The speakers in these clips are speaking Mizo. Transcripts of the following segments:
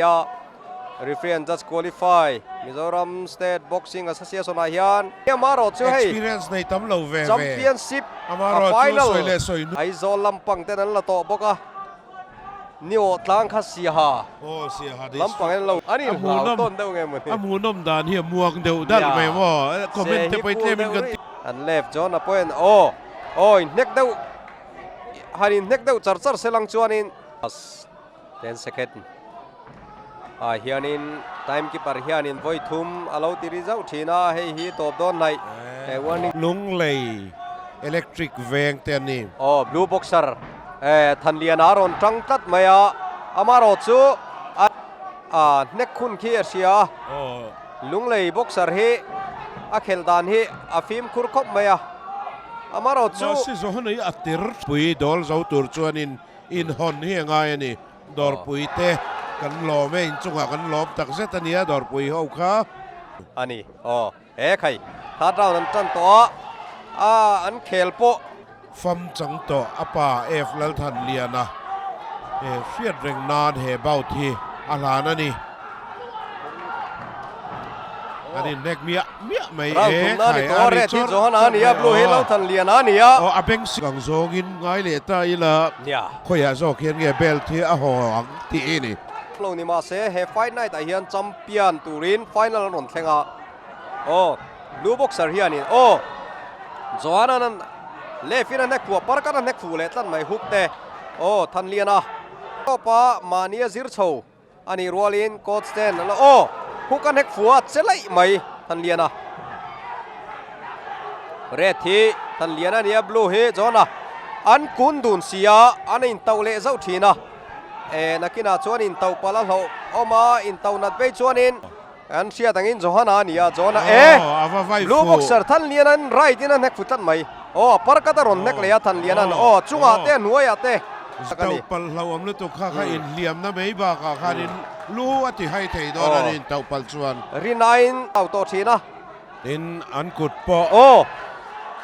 a, referee and judge qualify Mizoram State Boxing Association ah hian amarawh chu hei Experience nei tam lo ve ve. Championship a Amarawh chu final sawi leh sawi nu. Aizawl lampang ten an la tawh bawk a, ni awh tlang kha Siaha Aw Siaha district. Lampang en lo an A inhlau hmuhnawm tawn deuh nge mawni. a hmuhnawm dan hi a muang deuh dalh Nia mai maw se comment te hi pawh hi cool tlem in deuh kan rih. ti. An left John a pawhin aw aw inhnek deuh han inhnek deuh char char selang chuanin. 10 second ah hianin time keeper hianin vawi thum a lo ti ri zauh thin a, hei hi tawp dawn hnaih he warning. Lunglei electric veng te an ni. Aw blue boxer eh Thanliana a rawn tang tlat mai a, amarawh chu a a hnek hun khi a hria a, Lunglei boxer hi a khelh dan hi a fimkhur khawp mai a, amarawh chu. Mahse Johana hi a tir pui dawl zo tur chuanin Inhawn hi a ngai a ni. Dawrpui te kan lawm e, inchungah kan lawm tak zet a nia dawrpui ho kha. A ni, aw he khai third round an tan tawh a, a an khel pawh. Fam chang tawh a pa F Lalthanliana he hriat reng nan he bout hi a hlan a ni. An inhnek miah miah mai Round e, thumna a ni khai tawh a a, ri red hi chawrh Johana a chawrh ni a, mai blue hi aw. Lalthanliana a ni a. Aw a beng si ang zawngin ngai leh ta ila Nia. khawiah zawk hian nge belt hi a haw ang tih hi ni. Lo ni mahse he fight night ah hian champion turin final an rawn thleng a, aw blue boxer hianin aw Johana nan left in a hnek fuh a, parkat a hnek fuh leh tlat mai hook te aw Thanliana tawpa mahni a zir chho. A nih rualin coach ten an la aw! Hook a hnek fu a che laih mai Thanliana. Red hi Thanliana a ni a, blue hi John-a. An kun dun si a, an intauh leh zauh thin a. Eh, nakinah chuan intauh palh a hlauh awm a, intauh nat vei chuanin an hriat angin Johana a ni a, John-a eh! Blue boxer Thanliana'n right in a hnek fu tlat mai. Aw, a parkat a rawn hnek leh a Thanliana'n aw, chungah te a hnuaiah te. Tauh palh hlauhawm lutuk kha kha inhliamna mai bakah khanin lu a ti hai thei dawn a ni intauh palh chuan. Rinain tauh tawh thin a. Tin, an kut pawh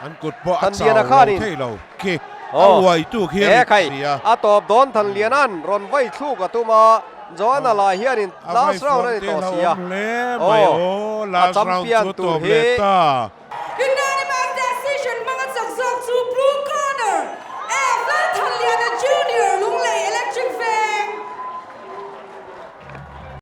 an kut pawh a chau lo thei lo khi a uaitu khi a rit si a. A tawp dawn Thanliana'n rawn vai thluk a tum a, Joana lah hianin last round a ni tawh si a. Aw, a champion tur hi.